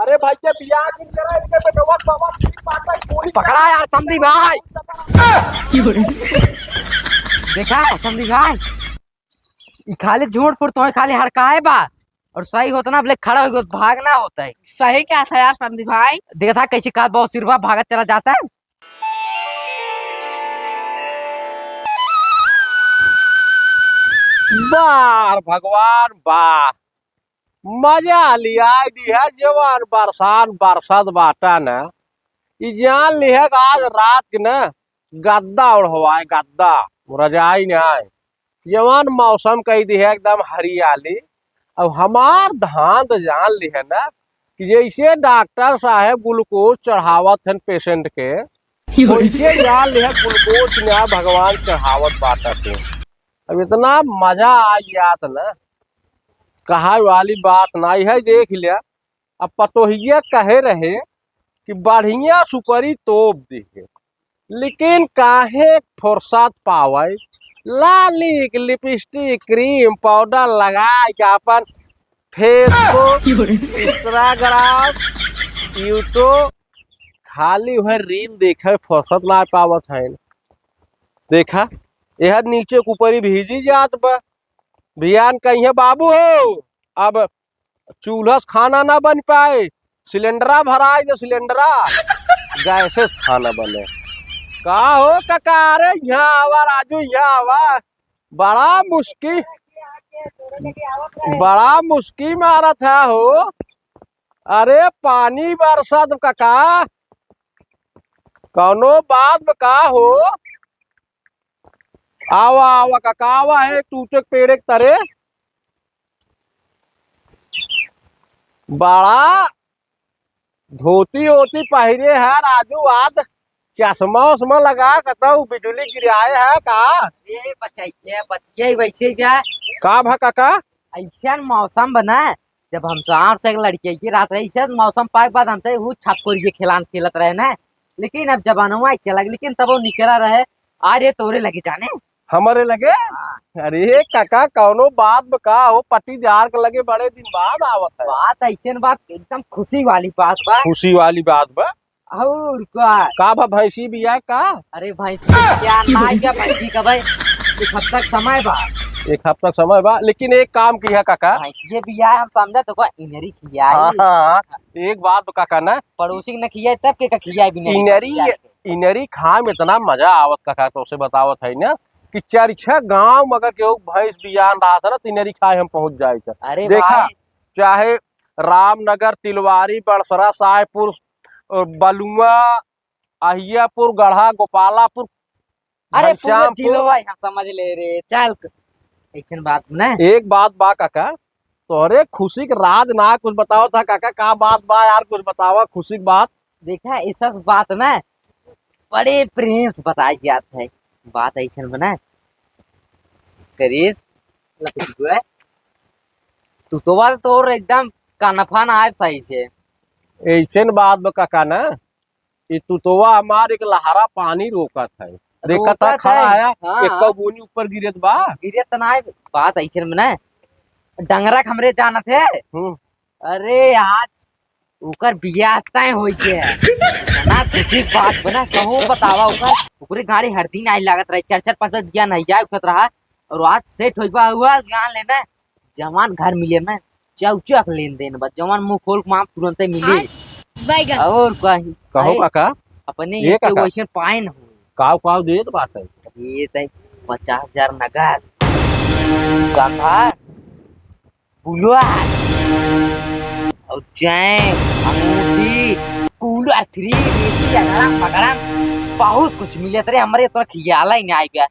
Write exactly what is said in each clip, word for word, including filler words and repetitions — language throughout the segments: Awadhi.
ए भाई, ये बियाह जिन करा, इनके बेटवा के बाबा की बात है, गोली पकड़ा यार, समधी भाई। देखा, समधी भाई, ई खाली झूठ फूट, तोहे खाली हड़काए बा, और सही होत ना, बोले खड़ा हो गयो, भागना होता है। सही कहत है यार, समधी भाई। देखा था कैसे का बहुत सिरवा भागत चला जाता है। बार भगवान बा, मजा लियाई दिहा, जवान बरसान बरसात बाटा न, ई जान लिहा कि आज रात के न गद्दा ओढ़वाए, गद्दा, रजाई न आए, जवान मौसम कई दिहा एकदम हरियाली। अब हमार धांध जान लिहा न कि जैसे डॉक्टर साहेब ग्लूकोज चढ़ावत हन पेशेंट के, वैसे जान लिहा ग्लूकोज न भगवान चढ़ावत बाटा के। अब इतना मजा आ गया था न, कहा वाली बात ना है। देख लिया, अब पतोहिया कहे रहे कि बढ़िया सुपरी तोप दिहे, लेकिन काहे फुर्सत पावे, लाली, लिपस्टिक, क्रीम पाउडर लगा के अपन Facebook, Instagram, YouTube, खाली वह रील देखे फुर्सत ना पावत है। देखा, यह नीचे के ऊपर ही भीजी जात बा। बियान कहिए, "बाबू हो, अब चूल्हा से खाना ना बन पाए, सिलेंडरा भराए जो सिलेंडरा, गैसे से खाना बने।" का हो काका, अरे यहाँ आवा राजू, यहाँ आवा। बड़ा मुस्की, बड़ा मुस्की मारत है हो। अरे पानी बरसत काका, कौनो बात बा का हो? आवा, आवा काका, आवा है टूटे के पेड़े के तरे। बड़ा धोती ओती पहिरे है राजू, आज चश्मा उश्मा लगा के तो बिजुली गिराए है का? ए बचाइए, बतिया वैसे क्या? का भा काका? ऐसन मौसम बना, जब हम साठ से एक लड़के की रात रही, ऐसे मौसम पाए के बाद हमसे वो छपकोरिये खेलान खेलत रहे ना, लेकिन अब जमानवा चला गया, लेकिन तब वो निकला रहे। आ रे तोरे लगे जाने। हमरे लगे? हाँ। अरे काका, कौनो बात बा का हो? पट्टीदार के लगे बड़े दिन बाद आवत है। बात ऐसन बा, एकदम खुशी वाली बात बा। खुशी वाली बात बा। और का? का बा, भैंसी बिया का? अरे भैंसी क्या ना क्या भैंसी का भाई, एक हफ्ता का समय बा। एक हफ्ता का समय बा, लेकिन एक काम किया काका। भैंसी बिया हम समझा तो का इनरी खियाई। हाँ, हाँ, एक बात बा काका ना। पड़ोसी के न खियाई तब के का खियाई भी नहीं इनरी। खियाई। इनरी खाए में इतना मजा आवत काका, तो उसे बतावत है ना कि चार छह गांव में अगर केहू भैंस बियान रहा था ना, तो इनरी खाए हम पहुंच जाए थे। अरे देखा, भाई। चाहे रामनगर, तिलवारी, बड़सरा, साहेबपुर, अ, बलुआ, अहियापुर, गढ़ा, गोपालापुर, अरे पूरा घनश्यामपुर। जिलो भाई हम समझ ले रे, चल। ऐसन बात ना। एक बात बा काका, तोहरे खुशी के राज ना कुछ बतावा था काका, का बात बा यार, कुछ बतावा खुशी के बात। देखा, ऐसा बात ना बड़े प्रेम से बताई जात है। बात ऐसन बना, करीस, लपटी हुआ है। तू तो बात तोर एकदम कानफा ना आए सही से। ऐसन बात बा काका ना, ई तुतवा हमार एक लहरा पानी रोकत है। देखत है, रोकत खड़ा है। है, हाँ, एक्को हाँ। बूनी ऊपर गिरत बा। गिरत ना है, बात ऐसे में ना, डंगरा के हमरे जानत है। हम्म। अरे आज ओकर बियाह तय होई के है। ना खुशी के बात बना, कहूँ बतावा ओकर, ओकरे गाड़ी हर दिन आई लागत रहे, चार चार पाँच पाँच बियाह नहीं जाए उठत रहा, और आज सेट होई बा हुआ, जान लेना। जवान घर मिले में चौचक लेन देन बा, जवान मुंह खोल के मांग तुरंते मिले। बैगन। और कहीं कहो भाई, काका। अपने ये यहाँ के काका। वैसे पाए न हो। काव काव देत बाटे। ये तय पचास हजार नगद। गंधा, बुलवा और चैन, अंगूठी, कूलर, फ्रिज, एसी, अगड़म बगड़म, बहुत कुछ मिले तेरे। हमरे तो खियाला ही नहीं आया।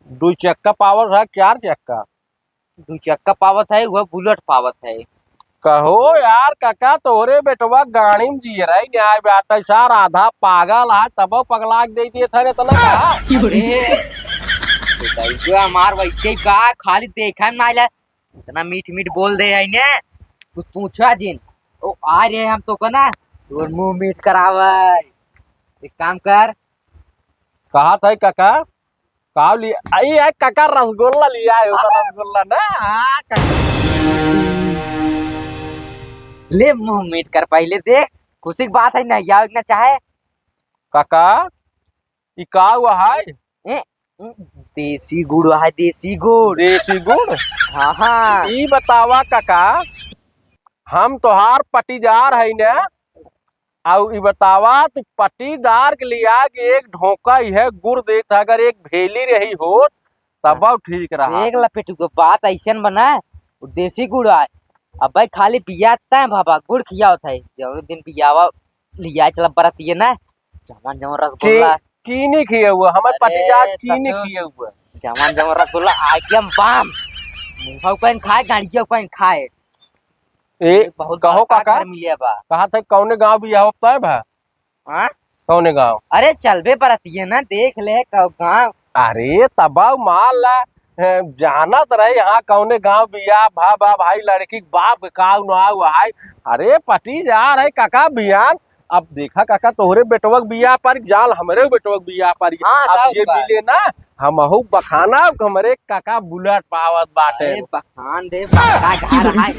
दो चक्का पावर है, चार चक्का? दू चक्का पावत है, वह बुलेट पावत है। कहो यार काका, तोहरे बेटवा गाड़ी में जियरा ही न्याय बाटे, सार आधा पागल है, तबो पगला के दे दिए थे इतना कहा। अरे, बेटवा हमार वैसे ही बा, खाली देखा में आइला, इतना मीठ मीठ बोल दे है ने, कुछ पूछा जिन, ओ आ रहे हम तो को ना, तोर मुंह मीठ करावे। एक काम कर। कहा था काका? काव लिया? आई है काका, रसगुल्ला लिया है, ऊपर रसगुल्ला ना। हाँ, काका। ले मुंह मीठ कर, पहिले देख, खुशी की बात है, नहीं आओ ना चाहे। काका, ई का हुआ है? ए, देसी गुड़ है, देसी गुड़। देसी गुड़? हाँ, हाँ। ई बतावा काका, हम तोहार पटीदार है ना, अउ ई बतावा, तू पटीदार के लिया के एक ढोका इहे गुड़ देत है, अगर एक भेली रही होत, तब ठीक रहा। देख ला पेटू के बात अइसन बना, वो देसी गुड़ आए। अब भाई खाली बिया तय बाबा, गुड़ खियावत है। जौन दिन बियावा लिया चला बरतिए ना, जवन जवन रसगुल्ला। ची-, चीनी खिए हुआ, हमारे अरे पटीदार चीनी ससुर। खिए हुआ। जवन जवन रसगुल्ला आइटम बम, मुंह कहीं खाए, गाड़िया कहीं खाए। ए, बहुत कहो बड़का काका, घर मिले बा। कहा था कौने गांव बियाह होता है भा? हाँ? कौने गांव? अरे चलबे बरतिए ना, देख ले क-, गांव। अरे तबाऊ मान ला, ए, जानत रहे यहाँ कौने गांव बियाह भा, बा भाई, लड़की के बाप के का नाव है। अरे पटीदार है काका बियान। अब देखा काका, तोहरे बेटवा के बियाह पर जाल, हमरे बेटवा के बियाह पर। हाँ, अब का जे बा? मिले ना, हमहू बखाना हमरे काका बुलेट पावत बाटे। अरे बखान दे, बड़का घर है।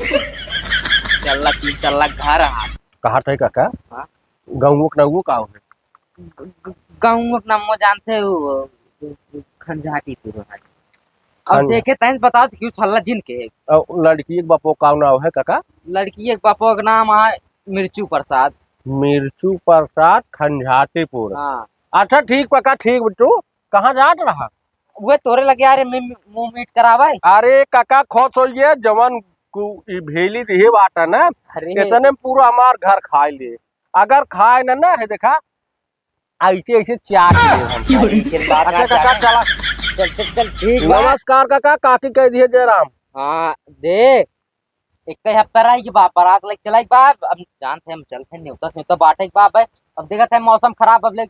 चल्ला तीन चल्ला घर है। कहा थे काका? हाँ? गाँव के नाम का है? ग-, ग-, गाँव के नाम वो जानते हो, खंजाटीपुर है। और खंजा- देखे तहन बताओ तो क्यों छल्ला जिन के? और लड़की के बापो का नाम है काका? लड़की के बापो का नाम है मिर्चू प्रसाद। मिर्चू प्रसाद खंजाटीपुर। हाँ। अच्छा ठीक काका, ठीक बिट्टू, कहाँ जात रहा? वे तोरे लगे आ रे, मैं मुंह मीठ करावे। अरे काका खुश होइए, जवन कु-, ई भेली दिहे बाटा ना, अरे। इतने में पूरा हमार घर खाए ले। अगर खाए ना, ना है देखा, ऐसे ऐसे चाट ले हम। अरे, ऐसे बात ना अच्छा, काका, चाहे। चला। चल, चल, चल, ठीक बा। नमस्कार काका, काकी कह दिए जय राम। हाँ, दे। एक ही हफ्ता रही कि बा-, बारात लेके चला एक बार। अब जानते हैं हम चलते हैं, न्योता, न्योता बांटे एक बार। अब देखते हैं मौसम खराब, अब ले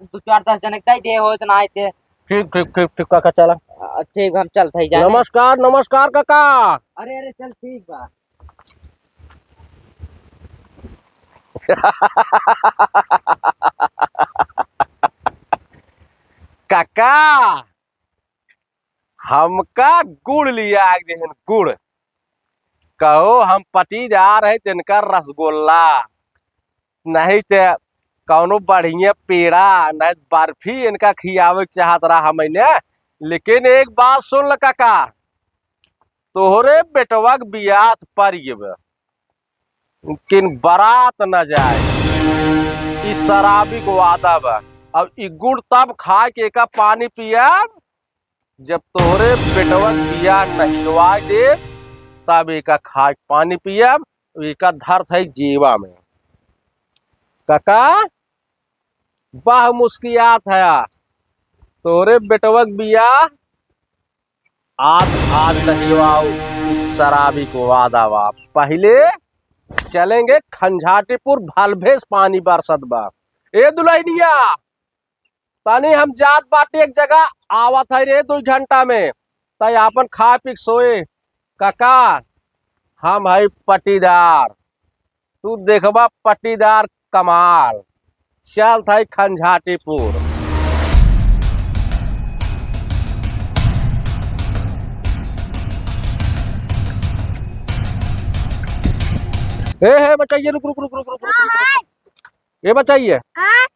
दो चार दस जने के दे हो तो ना आए थे। ठीक, ठीक, ठीक, ठीक, काका, चला। आ, ठीक, हम चलते हैं, जाने। नमस्कार, नमस्कार, काका। अरे, अरे, चल, ठीक बा। काका, हमका गुड़ लिया के देहन, गुड़। कहो, हम पटीदार है, तिनका रसगुल्ला। नहीं ते कौनो बढ़िया पेड़ा, नहीं बर्फी इनका खियावे के चाहत रहा हमने। लेकिन एक बात सुन ल काका, तोहरे बेटवा के बियाह पर ये बा, लेकिन बारात न जाए, ई शराबी को वादा बा। अब ई गुड़ तब खाए के एका पानी पियब, जब तोहरे बेटवा के बियाह नहिलवाए देब, तब एका खाए के पानी पियब, एका धरत है जेबा में। काका, बाह मुस्कियात है, तोहरे बेटवा के बियाह आज, आज नहिलवाओ, ई शराबी को वादा बा। पहिले चलेंगे खंजाटीपुर, भलभेस पानी बरसत बा। ए दुल्हनिया, तनी हम जात बाटी एक जगह, आवत है रे दुई घंटा में, तै आपन खा पी के सोए। काका, हम है पटीदार, तू देखबा पटीदार कमाल। चलत है खंजाटीपुर। ए, हे बचैया, रुक, रुक, रुक। ए बचैया। हाँ?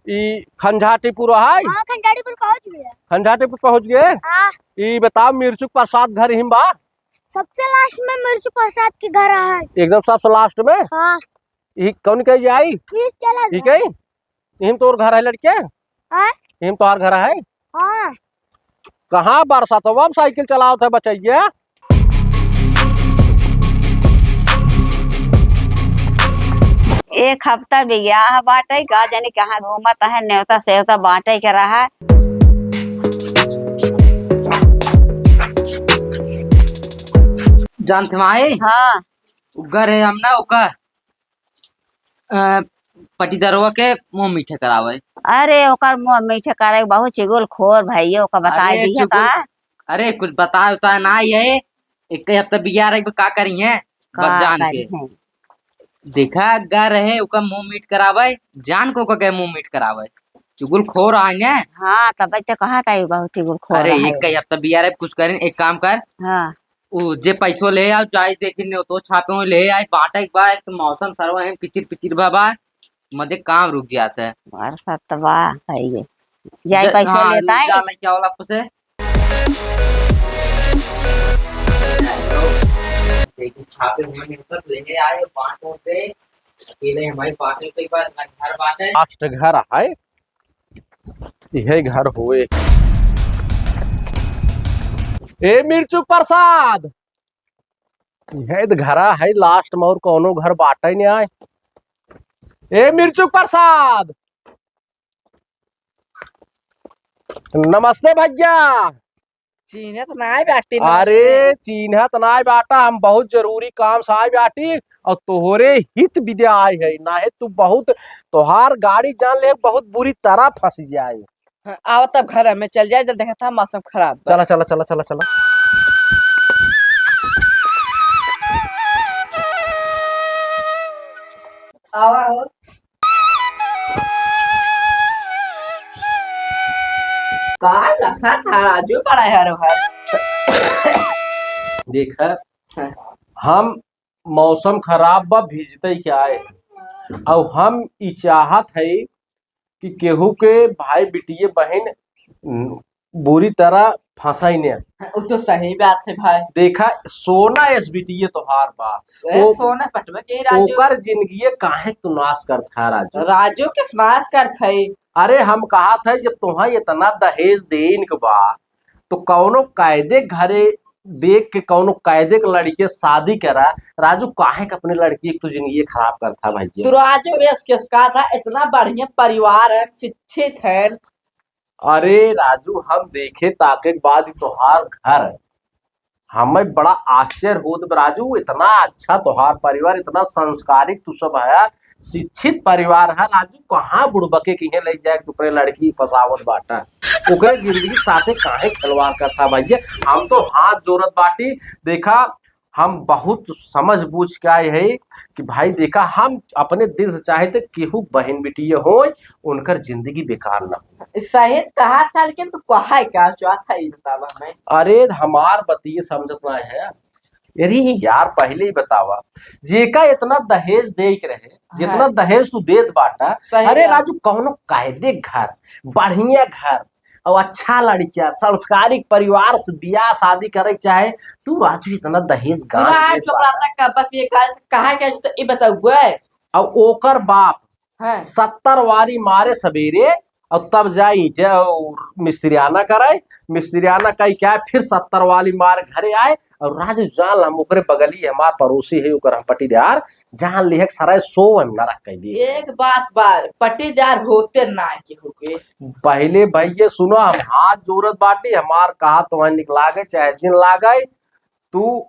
ई खंजाटीपुर है? हाँ, खंजाटीपुर पहुँच गए। खंजाटीपुर पहुँच गए? हाँ। ई बताओ, मिर्चू प्रसाद घर हिम बा? सबसे last में मिर्चू प्रसाद के घर है। एकदम सबसे last में? हाँ। ई कौन कह जाई? फिर चला ई गया। कही? इहिम तोर घर है लड़के? हाँ? इहिम तोहार घर है? हाँ। कहाँ बरसातवा में साइकिल चलावत है बचैया? एक हफ्ता बियाह बाटे, का जाने कहाँ घूमत है, नेवता सेवता बांटे के रहा। जानत माई? हाँ। उगर है हम ना, ओकर, अ, पटीदरवा के मुंह मीठे करावे। अरे, ओकर मुंह मीठे करे, बहुत चुगलखोर भैया, ओकर बताई अरे, दिए चुगल-, का? अरे, कुछ बताए उताए ना ये, एक ही हफ्ता बियाह रही, का करी है? का बस जान के। करी है? देखा, गा रहे, ओकर मुंह मीठ करावे, जान को ओकर के मुंह मीठ करावे। चुगलखोर आए ने। हाँ, तब तो कहा था, ये बहुत चुगलखोर अरे, है। एक ही हफ्ता बियाह रही, कुछ करें, एक काम कर। हाँ। उ जे पैसो ले आओ, जाई देखी ने तो छापे हो ले आई, बाटे एक बार तो मौसम सरवा है पिचिर पिचिर बा बा, मजे काम रुक जाता है। बरसात बा है ये। जाई जा, पैसो हाँ, लेता है। जा लेके आओ लापो से। देखी छापे हुए नहीं होता, तो लेके आए, बांट होते, अकेले हमारी बाटे तो एक बार घर बाटे। लास्ट घर है, यही घर होए। ए मिर्चू प्रसाद, यही तो घरा है लास्ट में, और कौनो घर बाटे नहीं आए। ए मिर्चू प्रसाद, नमस्ते भैया। चीन्हत नाय बाटी, अरे, नमस्ते। चीन्हत नाय बाटा, हम बहुत जरूरी काम से आए बाटी और तोहरे हित बिदे आए है, नाहे तू बहुत, तोहार गाड़ी जान ले बहुत बुरी तरह फंस जाए। हाँ, आओ तब घर में चल जाए, जब देखा था मौसम खराब बा। चला, चला, चला, चला, चला। आवा हो। का रखा था राजू, बड़ा है रो है। देखा, हाँ। हम मौसम खराब बा, भीजते ही क्या है, और हम ई चाहत है कि केहू के भाई बिटिये बहिन बुरी तरह फंसाई ने। उ तो सही बात है भाई। देखा, सोना एस बिटिये तोहार बा। ए, ओ-, सोना पटवा के राजू। ओकर जिंदगी काहे तू नाश करत है राजू? राजू के नाश करत है। अरे, हम कहत है, जब तोहार इतना दहेज देइन के बा, तो कौनो कायदे घरे देख के कौनो कायदे के लड़के शादी करा। राजू, काहे के अपने लड़की के तू जिंदगी खराब करत है भाई? तो राजू, एस के साथ है, इतना बढ़िया परिवार है, शिक्षित है, अरे राजू, हम देखे ताके के बाद ही तोहार घर, हमें बड़ा आश्चर्य होत बा राजू, इतना अच्छा तोहार परिवार, इतना संस्कारिक तू सब है, शिक्षित परिवार है राजू, कहाँ बुड़बके किहे ले जाए के अपने लड़की फंसावत बाटा, ओकरे जिंदगी के साथे काहे खिलवाड़ करता भैया? हम तो हाथ जोड़त बाटी। देखा, हम बहुत समझ बूझ के आए हैं कि भाई देखा, हम अपने दिल से चाहे थे केहू बहन बिटिया होय, उनकर जिंदगी बेकार ना हो। सही कहा था, लेकिन तू कहा है क्या चाहत है, ये बतावा हमें। अरे, हमार बतिये समझत ना है। अरे यार, पहले ही बतावा, जेका इतना दहेज दे के रहे, जितना हाँ। दहेज तू देत बाटा, सही अरे बात। राजू, कौनो कायदे घर, बढ़िया घर, और अच्छा लड़किया, संस्कारिक परिवार से बियाह शादी करे के चाहे, तू राजू इतना दहेज तू गाड़ राज देत चोपड़ा बाटा। तक का बस ये कहा, कहा क्या तो ये बताऊ गए। और ओकर बाप हाँ। सत्तर वाली मारे सवेरे, और तब जाई जे और मिस्त्रियाना करे, मिस्त्रियाना कई क्या, फिर सत्तर वाली मार घरे आए, और राजू जान हम ओकरे बगली हमार पड़ोसी है, ओकर हम पटीदार, जान लिहे सराय सो हम नरक कह दिए। एक बात बार, पटीदार होते ना केहू के। पहले भैया सुनो, हम हाथ जोड़त बाटी, हमार कहा तुम्हें निकला गए, चाहे दिन लागे, तू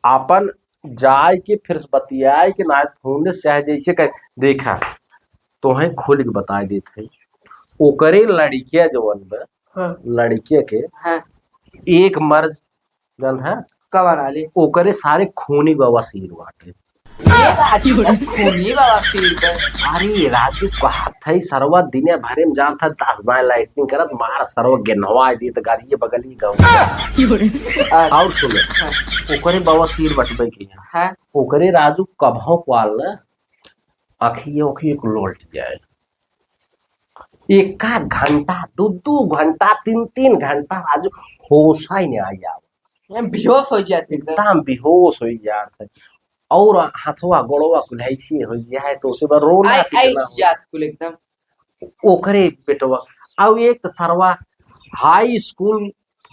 आपन जाए के फिर बतियाए के ना फोन से चाहे जैसे कर देखा, तोहे खोल के बताए देत है, ओकरे लड़किया जवन बा, हाँ। लड़किया के हाँ। एक मर्ज जन है, कवन आली? ओकरे सारे खूनी बवासीर बाटे। ये राजू बस खूनी बवासीर बा। अरे राजू कहत है सरवा दिने भरे में जान था दस दाएं लाइटिंग करत मार सरवा गेनवा दी त गाड़िए बगली गाँव। अच्छा। और सुनो, हाँ। ओकरे बवासीर बटबे की है। हाँ। ओकरे राजू कभौ क्वाल न अखिए ओखिए को लोल्ट जाए। एका घंटा, दो दो घंटा, तीन तीन घंटा राजू होश ही नहीं आ जाओ। ये बेहोश हो जाते एकदम। एकदम बेहोश हो जात है। और हथवा गोड़वा कुल ऐसे हो जाए तो उसे बा रोना आई, आई पीटना हो। जात कुल एकदम। ओकरे बेटवा, अब एक तो सरवा हाई स्कूल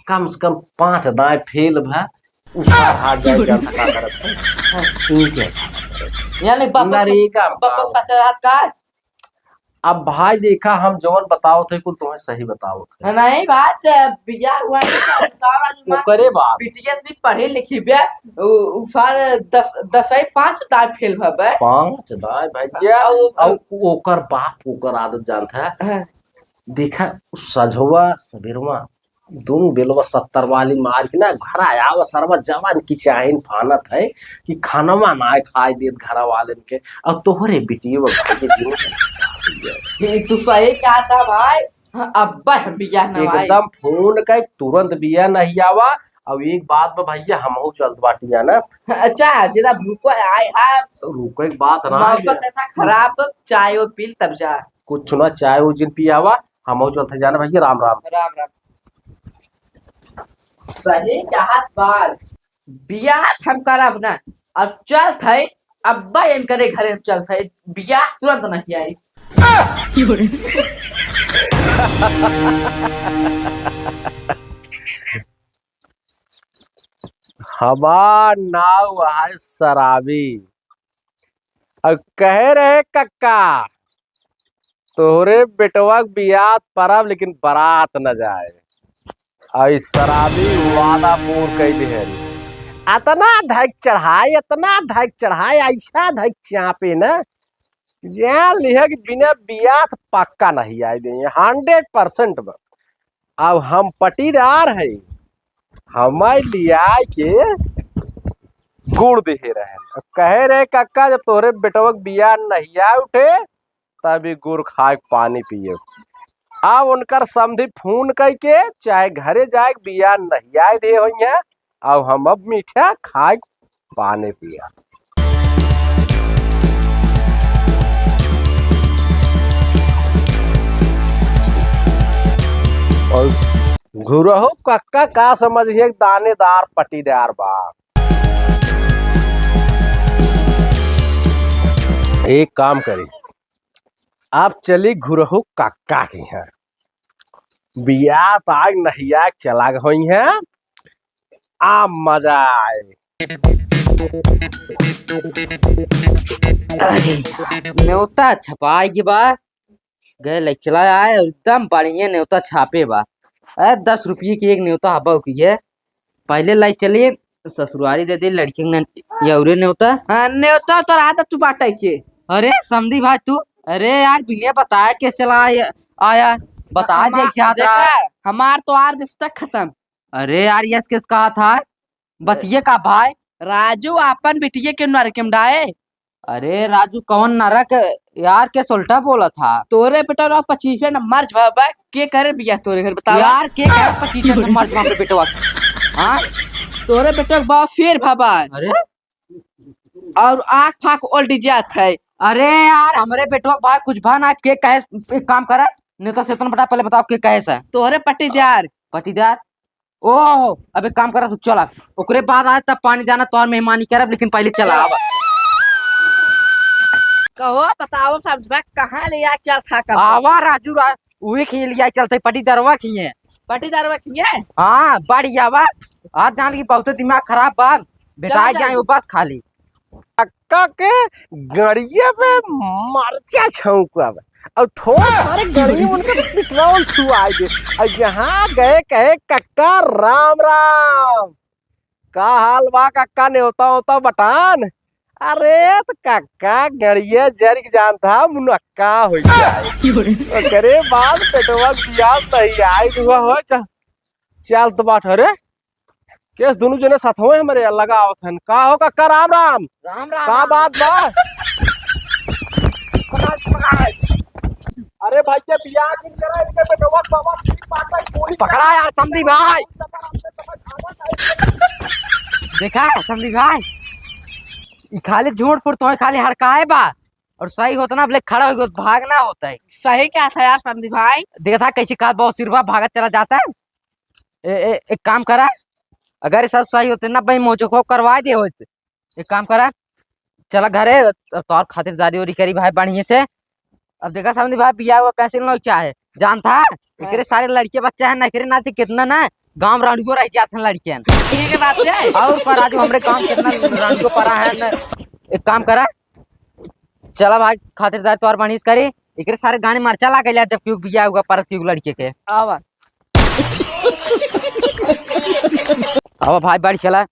कम से कम पाँच दाएं फेल भा, उ सार हार जाए जानता का करत है। ठीक है। यानी बापा सा-, नरेगा में बापा काम। साथे रहत का? अब भाई देखा, हम जवन बतावत है कुल तुम्हें सही बतावत है। नहीं बात, बिया हुआ है तो बताओ राजू माँ। ओकरे बाद। बिटिया से पढ़े लिखी बे, उ, उ सार दस, दस ही पाँच दाएं फेल भा बे। पाँच दाएं भैया। अब, अब अब ओकर बाप ओकर आदत जानत है। हाँ। देखा, सझवा सबेरवा दोनों बेलवा सत्तर वाली मार के ना घर आया, सरवा जवान की चाहिन फानत है कि खानवा ना खाए देत घर वालन के। अब तोहरे बिटिया भाई के जीवन ये तू सही कहा था भाई। हाँ, अब हम बियाह न भाई। एकदम फोन कर तुरंत बियाह नहीं आवा। अब एक बात बा भइया, हमहू चलत बाटी जाना। अच्छा, जेदा भूखो आए हा। तो रुको, एक बात ना मौसम है। इतना खराब, तो चाय वो पी तब जा। कुछ ना, चाय वो जिन पियावा, हमहू चलत है जाना भइया। राम राम। राम राम। सही कहत बाल, बियाह हम करब ना। अब चलत है, अब्बा इनकरे घरे चलत है, बियाह तुरंत नहीं आई। हमार नाव है शराबी। अब कहे रहे कक्का, तोहरे बेटवा के बियाह परब लेकिन बारात न जाए। अब ई शराबी वादा पूर कइ दिहे। अतना धक चढ़ाए, अतना धक चढ़ाए, ऐसा धक चापे न, जान लिहे कि बिना बियाह त पक्का नहीं आए देइहैं, हंड्रेड परसेंट बा। अब हम पटीदार है, हमार लियाए के गुड़ दिहे रहे। अब कहे रहे, "कक्का, जब तोहरे बेटवा के बियाह नहीं आ उठे, तब ई गुड़ खाए के पानी पिए।" अब उनकर समधी फोन कइ के चाहे घरे जाए के बियाह नहीं आए दे होइहैं, अब हम अब मीठा खाए के पानी पिया। और घुरहु कक्का का समझिहैं, दानेदार पटीदार बा। एक काम करी, आप चली घुरहु कक्का के यहाँ। बियाह त आज नहिया चला गए होइहैं, आ मजा आए। अरे, नेवता छपाई के बा, गए ले चला आए, एकदम बढ़िया नेवता छापे बा। अरे, दस रुपये की एक नेवता हबा की है, पहले लाई चली ससुरारी दे दे लड़की ने, ये औरे नेवता। हाँ, नेवता तो रहा था तू बाटे के। अरे, समधी भाई तू, अरे यार, बिना बताए के चला आया, आया, बता हम-, दे चाहत देखा, रहा। हमार तो आर रिश्ता खत्म। अरे यार, यस किस कहा था? बतिये का भाई? राजू आपन बिटिये के नरके में डाए। अरे राजू, कौन नरक यार, के सोल्टा बोला था? तोरे बेटा रा पच्चीस नंबर जवाब है, के करे बिया तोरे घर बतावा? यार, के करे पच्चीस नंबर जवाब पे बेटवा? हाँ? तोरे बेटवा के बाप शेर बाबा है। अरे? और आँख फाँक उल्ट जात है। अरे यार, हमरे बेटवा के भाई कुछ भा ना, के कहे, एक काम करा, नहीं तो सेतन बेटा पहले बताओ के कहे से? तोहरे पट्टीदार। पट्टीदार? ओहो, अब एक काम करा, तू चला, ओकरे बाद आए तब पानी जाना, तोहर मेहमानी करब, लेकिन पहले चला। चला। कहो, बताओ, समझबा कहाँ ले आ, चल खा कर। आवा राजू, रा-, उहे खिए लिया चलते, पटीदारवा खिए। पटीदारवा खिए? हाँ, बढ़िया बा। आज जान की बहुते दिमाग खराब बा। बेटा चल, जाए चल। वो बस खाली। कक्का के गड़िया पे मरचा छौंकब। और थोड़ा सारे गड़िया उनके पेट्रोल छुआए दे। और जहाँ गए कहे, "कक्का राम राम।" का हाल बा कक्का, नेवता ओता बटान? अरे त कक्का गड़िया जरिक जान था, मुनक्का होइ जाए। ओकरे बाद पेटवा बियाह सही आई हुआ हो, चल, चल त बाट। अरे केस दुनू जने साथवे हमरे लगा आवत हन। का हो कक्का, राम राम। राम राम, का राम। बात बा? अरे भाई के बियाह जिन करा, इनके बेटवा बाबा की बात है, पूरी पकड़ा यार, समधी भाई। देखा, समधी भाई, ई खाली झूठ फूट, तो खाली हड़काए बा, और सही होत ना, बोले खड़ा हो गयो, भागना होता है। सही कहा था यार, समधी भाई। देखा था कैसे कहा, बहुत सिरवा भागत चला जाता है। ए, ए, एक काम करा, अगर सब सही होते ना, भाई मोचो को करवा दे होते। एक काम करा, चला घरे, अब तोर खातिरदारी ओरी करी भाई बढ़िया से। अब देखा समधी भाई, बियाह हुआ कैसे लोग चाहे, जानता है? हाँ। एकरे सारे लड़के बच्चे हैं ना, एकरे नाते कितना ना गांव रांडुओ रह जाते हैं लड़के हैं। ठीक है बात है। और पर आज हमरे गांव कितना रांडुओ पड़ा है ना। एक काम करा, चला भाई, खातिरदारी तोर बढ़िया से करी, एकरे सारे गाने मरचा ला गया, जब क्यों बियाह हुआ परत क्यों लड़के के। आवा। आवा भाई, बाड़ी चला।